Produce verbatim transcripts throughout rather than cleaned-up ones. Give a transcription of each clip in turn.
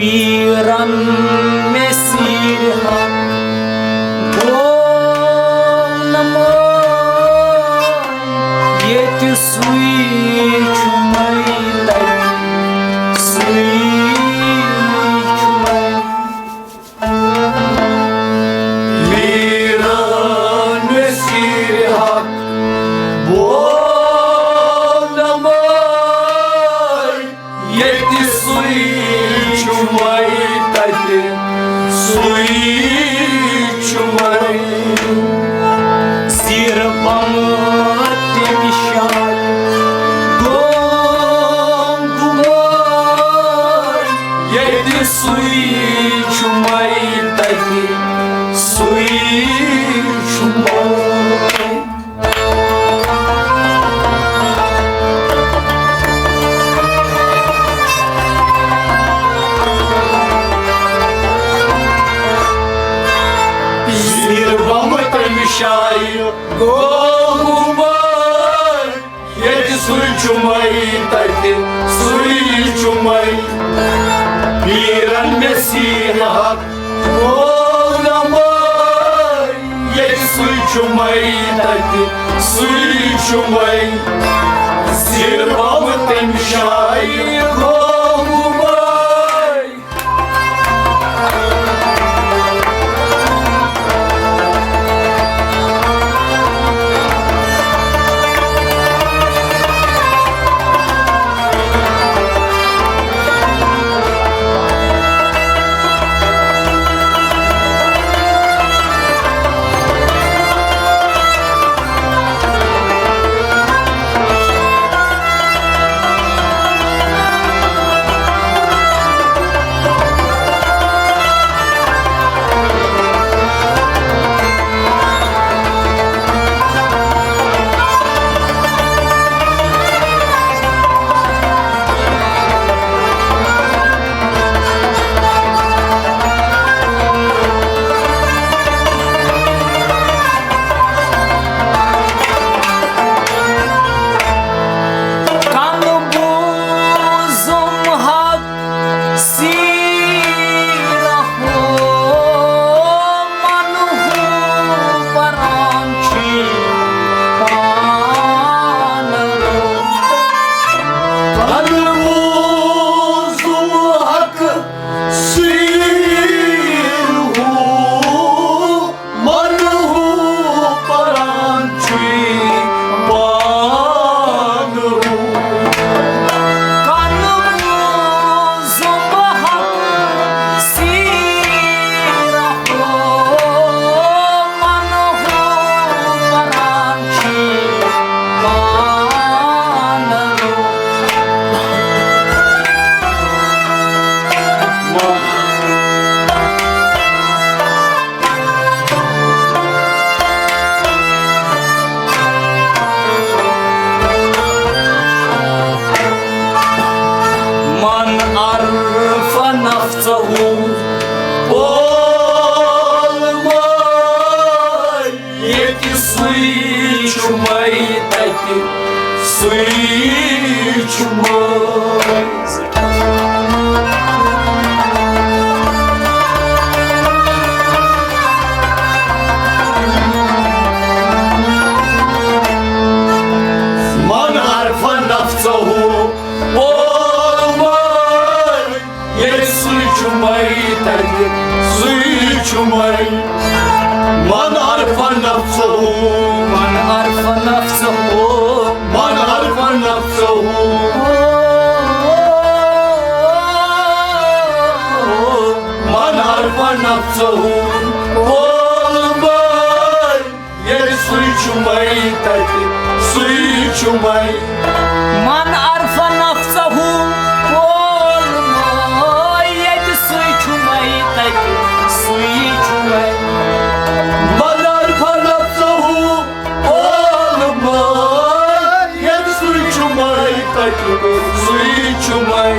پیٖرن مےٚ سیٖرِ حق گوٚو نہٕ مٲنۍ، ییٚتہِ سُے چھُ مےٚ تَتہِ، سُے چھُ مےٚ۔ پیٖرن مےٚ سیٖرِ حق گوٚو نہٕ مٲنۍ، ییٚتہِ سُے چھُ وۄنۍ تَتہِ، سُے چھُ وۄنۍ۔ زیٖر بۄمہٕ تٔمِس جایہِ گوٚو گُمٲے، ییٚتہِ سُے چھُ وۄنۍ تَتہِ، سُے چھُ وۄنۍ۔ زیٖر بۄمہٕ تٔمِس جایہِ گوٚو گُمٲے، ییٚتہِ سُے چھُ مےٚ تَتہِ، سُے چھُ مےٚ۔ پیٖرن مےٚ سیٖرِ حق گوٚو نہٕ مےٚ، ییٚتہِ سُے چھُ مےٚ تَتہِ، سُے چھُ مےٚ۔ زیٖر بۄمہٕ تٔمِس جایہِ گوٚو مےٚ۔ کَنہٕ بوٗزُم حق سیٖرَہ ہو، من ہو پران چھی پانہٕ رو۔ کَنہٕ بوٗزُم حق سیٖرَہ ہو، من ہو پران چھی پانہٕ رو۔ کَنہٕ بوٗزُم حق سیٖرَہ ہو، من ہو پران چھی پانہٕ رو۔ من عرف نفسه، اول مٲلۍ ییٚتہِ سُے چھُ مےٚ تَتہِ، سُے چھُ مےٚ۔ من عرف نفسه، اول مٲلۍ ییٚتہِ سُے چھُ مےٚ تَتہِ، سُے چھُ مےٚ۔ من عرف نفسه، من عرف نفسه، من عرف نفسه، من عرف نفسه، اول مٲلۍ ییٚتہِ سُے چھُ مےٚ تَتہِ، سُے چھُ مےٚ۔ من عرف نفسه، اول مٲلۍ ییٚتہِ سُے چھُ مےٚ تَتہِ، سُے چھُ مےٚ۔ من عرف نفسه، اول مٲلۍ ییٚتہِ سُے چھُ مےٚ تَتہِ، سُے چھُ مےٚ۔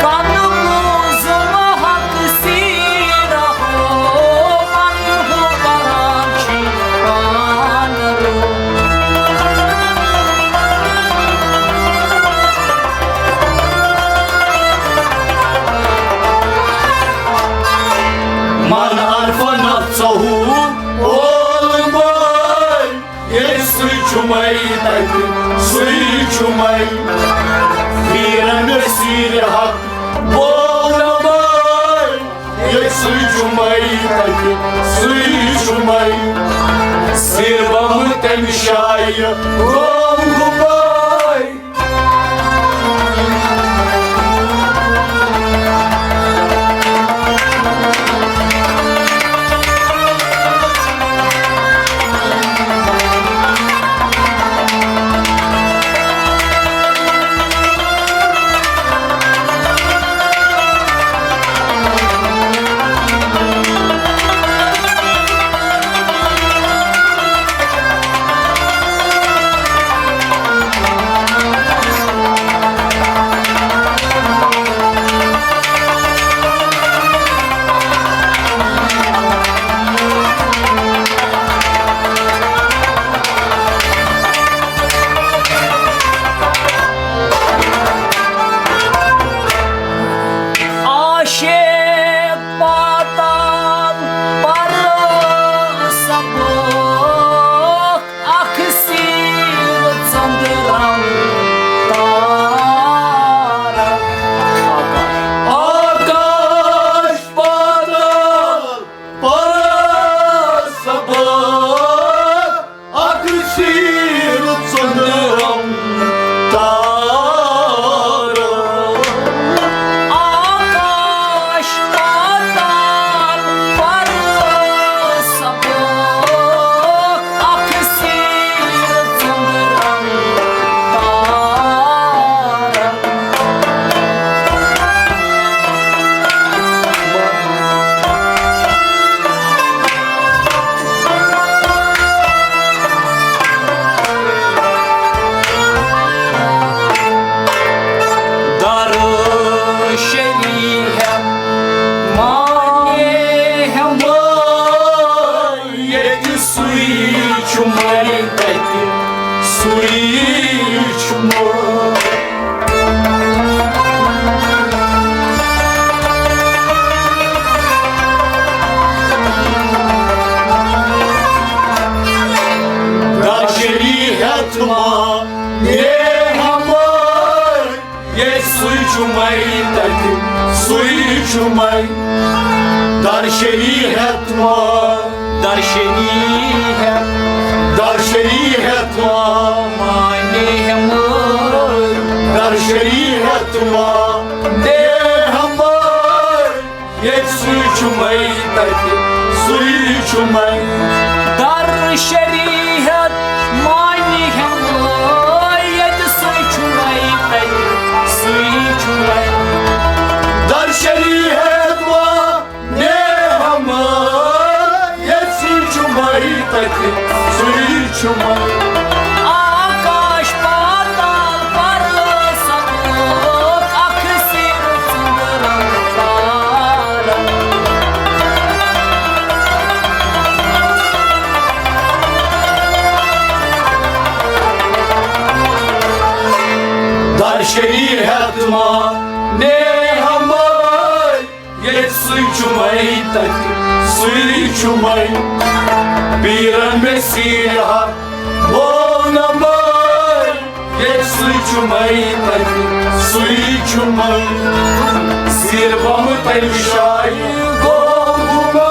کَنہٕ بوٗزُم حق سیٖرَہ ہو، من ہو پران چھی پانہٕ رو۔ بولمے، ییٚتہِ سُے چھُ مے تَتہِ، سُے چھُ مے۔ سیٖر بَمہٕ تَمہِ جایہِ گوٚو گُمے۔ عاشق پاتال پر سبق اکھ سیر ژندرم تارا۔ آکاش پاتال پر سبق اکھ سیر ژندرم تارا۔ آکاش پاتال پر سبق اکھ سیر ژندرم تارا۔ در شریعت مانے ہمے، ییٚتہِ سُے چھُ مے تَتہِ، سُے چھُ مے۔ در شریعت مانے ہمے، ییٚتہِ سُے چھُ مے تَتہِ، سُے چھُ مے۔ در شریعت ما، در شریعت، در شریعت ما، مانے ہمے۔ در شریعت مانے ہمے، ییٚتہِ سُے چھُ مے تَتہِ، سُے چھُ مے۔ در شریعت مانے ہمے، ییٚتہِ سُے چھُ مے تَتہِ، سُے چھُ مے۔ در شریعت مانے ہمے، ییٚتہِ سُے چھُ مے تَتہِ، سُے چھُ مے۔ آکاش پاتال پر سبق اکھ سیر ژندرم تارا۔ در شریعت مانے ہمے، ییٚتہِ سُے چھُ مے تَتہِ، سُے چھُ مے۔ پیرن مےٚ سیٖر ہا بولمے، ییٚتہِ سُے چھُ مے تَتہِ، سُے چھُ مے۔ سیٖر بَمہٕ تَمہِ جایہِ گوٚو گُمے۔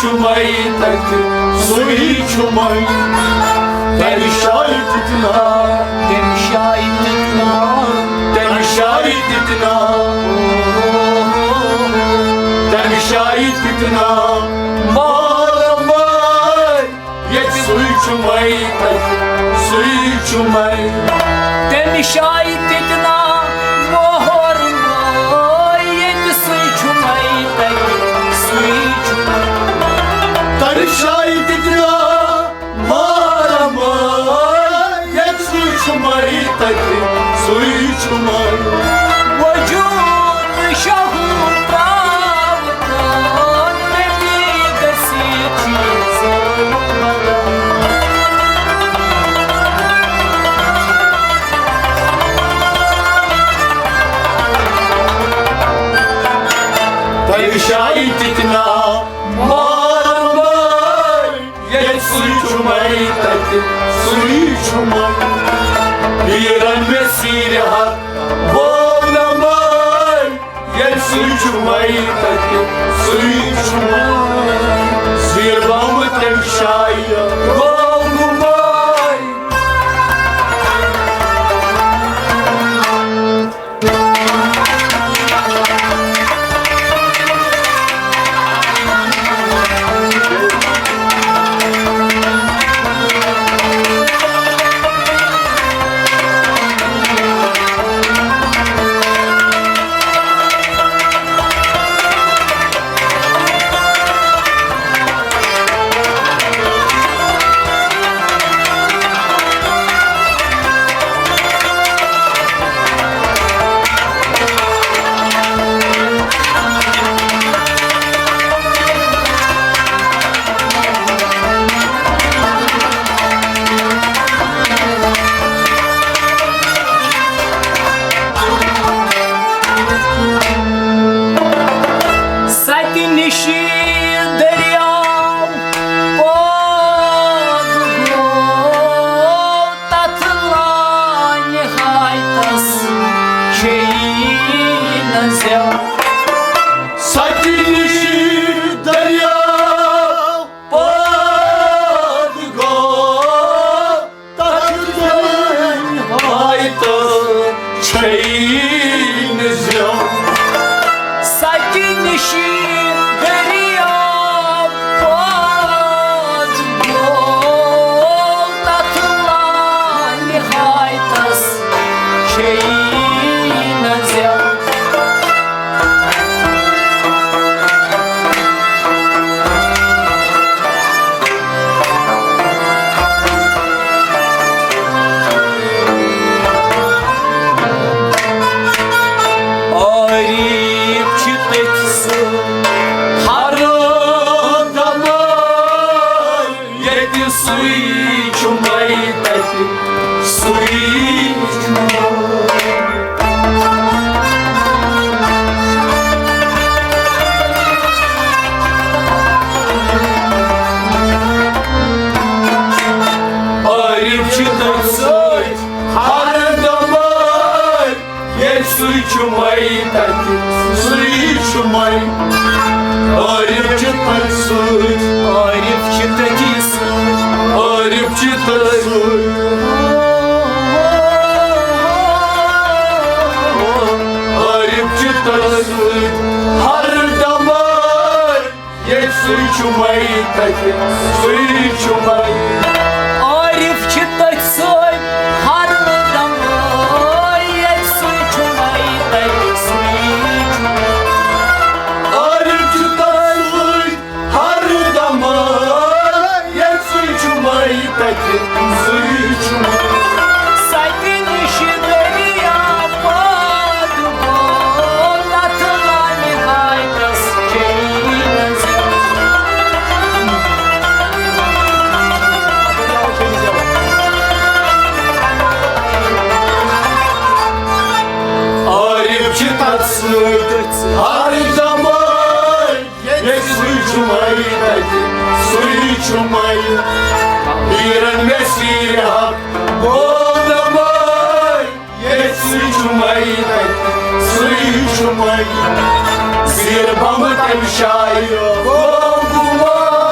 چھُمے تَتہِ، سُے چھُمے۔ تٔمِس جایہِ تہِ تہِ ناو، تٔمِس جایہِ تہِ تہِ ناو، تٔمِس جایہِ تہِ تہِ ناو، تٔمِس جایہِ تہِ تہِ ناو۔ مارمے، ییٚتہِ سُے چھُمے تَتہِ، سُے چھُمے۔ تٔمِس جایہِ تہِ تہِ ناو، مارمے، ییٚتہِ سُے چھُمے تَتہِ، سُے چھُمے۔ تٔمِس جایہِ تہِ تہِ ناو، مارمے، ییٚتہِ سُے چھُمے تَتہِ، سُے چھُمے۔ وجوٗد شہوٗر ترٛاوُن، تٔمی گژھِ چیٖز بدل۔ تٔمِس جایہِ تہِ تہِ ناو، مارمے، ییٚتہِ سُے چھُمے تَتہِ، سُے چھُمے۔ پیٖرن مےٚ سیٖرِ حق وونمے، ییٚتہِ سُے چھُمے تَتہِ، سُے چھُمے۔ زیٖر بمبہٕ تٔمِس جایہِ وونمے۔ سَتہِ نِشہِ دٔریاو پٲدٕ گوٚو، تَتھ لانہِ ہایتَس چھیی نہٕ زٮ۪و۔ سَتہِ نِشہِ دٔریاو پٲدٕ گوٚو، تَتھ لانہِ ہایتَس چھیی نہٕ زٮ۪و۔ سَتہِ نِشہِ دٔریاو پٲدٕ گوٚو، تَتھ لانہِ ہایتَس چھیی نہٕ زٮ۪و۔ عٲرِف چھِ تٔتھۍ سۭتۍ ہر دمہٕ، ییٚتہِ سُے چھُمے تَتہِ، سُے چھُمے۔ عٲرِف چھِ تٔتھۍ سۭتۍ ہر دمہٕ، ییٚتہِ سُے چھُمے تَتہِ، سُے چھُمے۔ عٲرِف چھِ تٔتھۍ سۭتۍ، عٲرِف چھِ تٔتھی سۭتۍ، عٲرِف چھِ تٔتھۍ سۭتۍ۔ عٲرِف چھِ تٔتھۍ سۭتۍ ہر دمہٕ، ییٚتہِ سُے چھُمے تَتہِ، سُے چھُمے۔ عٲرِف چھِ تٔتھۍ سۭتۍ ہر دمہٕ، ییٚتہِ سُے چھُمے تَتہِ، سُے چھُمے۔ عٲرِف چھِ تٔتھۍ سۭتۍ ہر دمہٕ، ییٚتہِ سُے چھُمے تَتہِ، سُے چھُمے۔ سَتہِ نِشہِ دٔریاو پٲدٕ گوٚو، تَتھ لانہِ ہایتَس چھیی نہٕ زٮ۪و۔ عٲرِف چھِ تَتھ سۭتۍ ہر دمہٕ، ییٚتہِ سُے چھُمے تَتہِ، سُے چھُمے۔ پیٖرن مےٚ سیٖرِ حق وونمے، ییٚتہِ سُے چھُمے تَتہِ، سُے چھُمے۔ زیٖر بمبہٕ تٔمِس جایہِ وونمے۔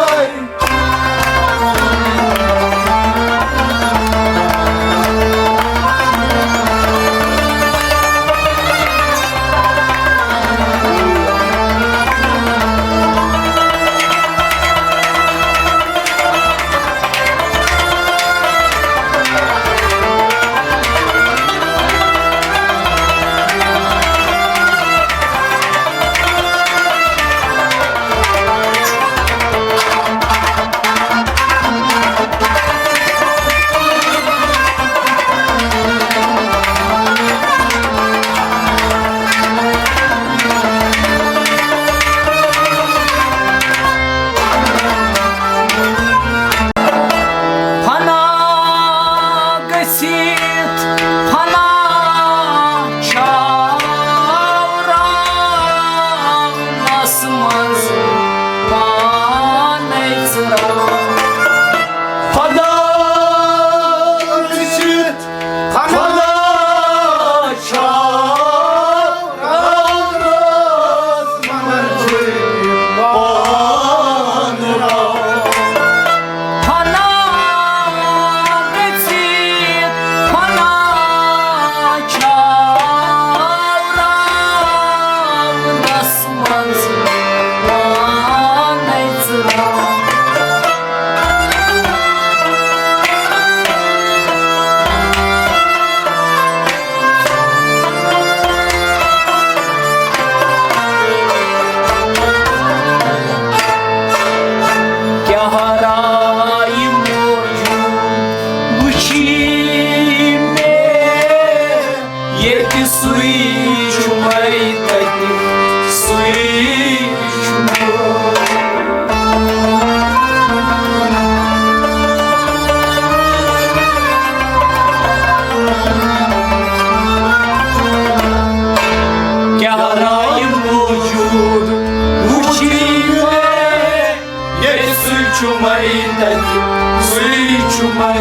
چھُمے تَتہِ، سُے چھُمے۔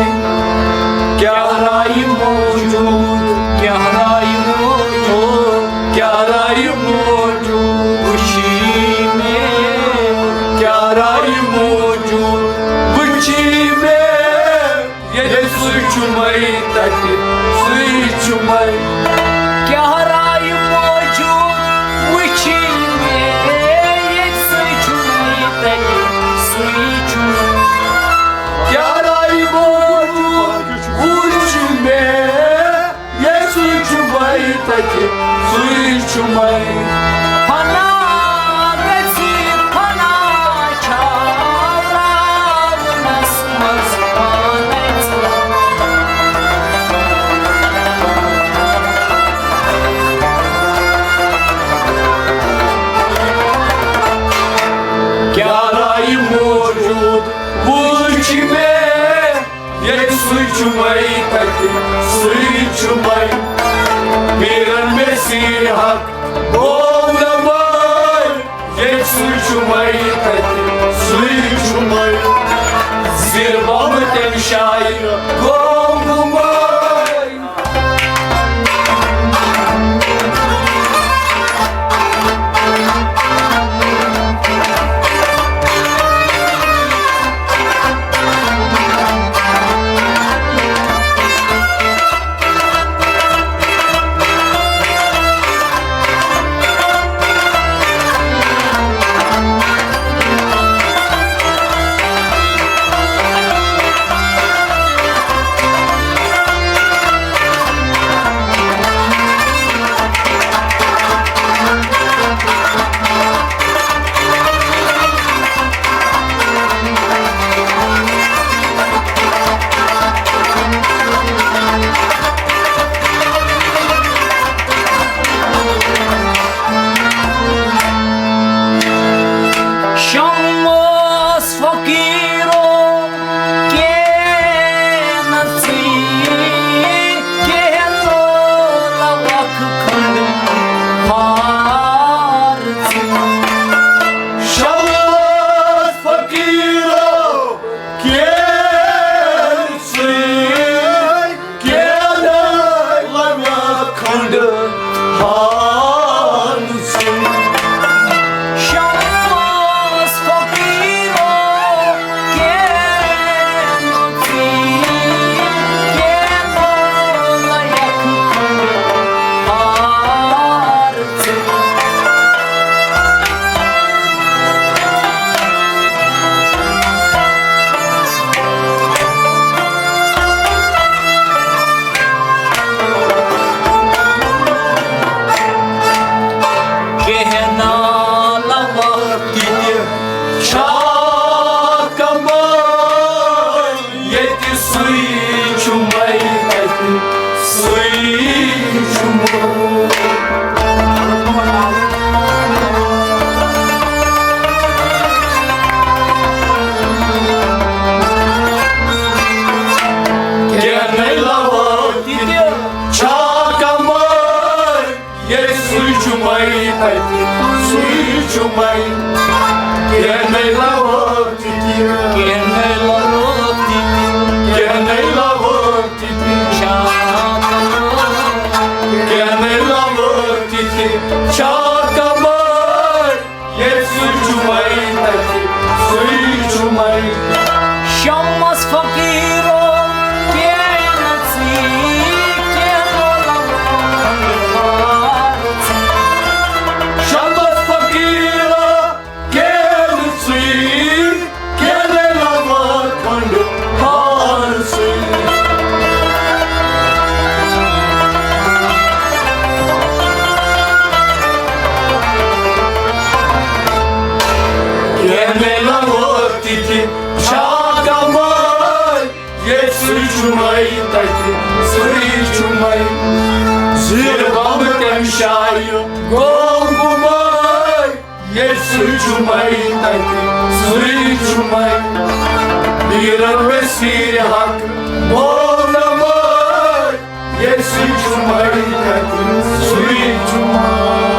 کیٛاہ رایہِ موجود، کیٛاہ رایہِ موجود، کیٛاہ رایہِ موجود وٕچھی مےٚ، کیٛاہ رایہِ موجود وٕچھی مےٚ۔ ییٚتہِ سُے چھُمے تَتہِ، سُے چھُمے۔ کیٛاہ رایہِ موجود وٕچھی مےٚ، ییٚتہِ سُے چھُمے تَتہِ، سُے چھُمے۔ کیٛاہ رایہِ موجود وٕچھی مےٚ، ییٚتہِ سُے چھُمے تَتہِ، سُے چھُمے۔ فنا گژھِ، فنا چھاونس منٛز پانے ژٕ۔ کیٛاہ رایہِ موجود وٕچھ مےٚ، ییٚتہِ سُے چھُمے تَتہِ، سُے چھُمے۔ پیٖرن مےٚ سیٖر حق گوٚو نہ وٲے، ییٚتہِ سُے چھُمے تَتہِ، سُے چھُمے۔ زِر بۄمبہٕ تَمہِ جایہِ گوٚو گُمے۔ شمس فقیرو کینہہ ژٕے، کینہہ لولہ وق کھنڈ ہار ژٕے۔ شمس فقیرو کینہہ ژٕے، کینہہ لولہ کھنڈ ہار ژٕے۔ شمس فقیرو کینہہ ژٕے، کینہہ لولہ کھنڈ ہار کینہہ نالہ وقت تہِ چھا کمٲے، ییٚتہِ سُے چھُمے تَتہِ، سُے چھُمے۔ کینہہ نالہ وقت تہِ چھا کمٲے، ییٚتہِ سُے چھُمے تَتہِ، سُے چھُمے۔ کینہہ نالہ وقت تہِ، کینہہ نالہ وقت تہِ، کینہہ نالہ وقت تہِ چھا کمٲے۔ کینہہ نالہ وقت تہِ چھا کمٲے، ییٚتہِ سُے چھُمے تَتہِ، سُے چھُمے۔ شمس فقیرو کینہہ ژٕے، کینہہ لولہ کھنڈ ہار ژٕے۔ شمس فقیرو کینہہ ژٕے، کینہہ لولہ کھنڈ ہار ژٕے۔ کینہہ نالہ وقت تہِ چھا کمٲے، ییٚتہِ سُے چھُمے تَتہِ، سُے چھُمے۔ زِر بۄمبہٕ تَمہِ جایہِ گوٚو گُمے، ییٚتہِ سُے چھُمے تَتہِ، سُے چھُمے۔ پیٖرن مےٚ سیٖرِ حق گوٚو نہ وٲے، ییٚتہِ سُے چھُمے تَتہِ، سُے چھُمے۔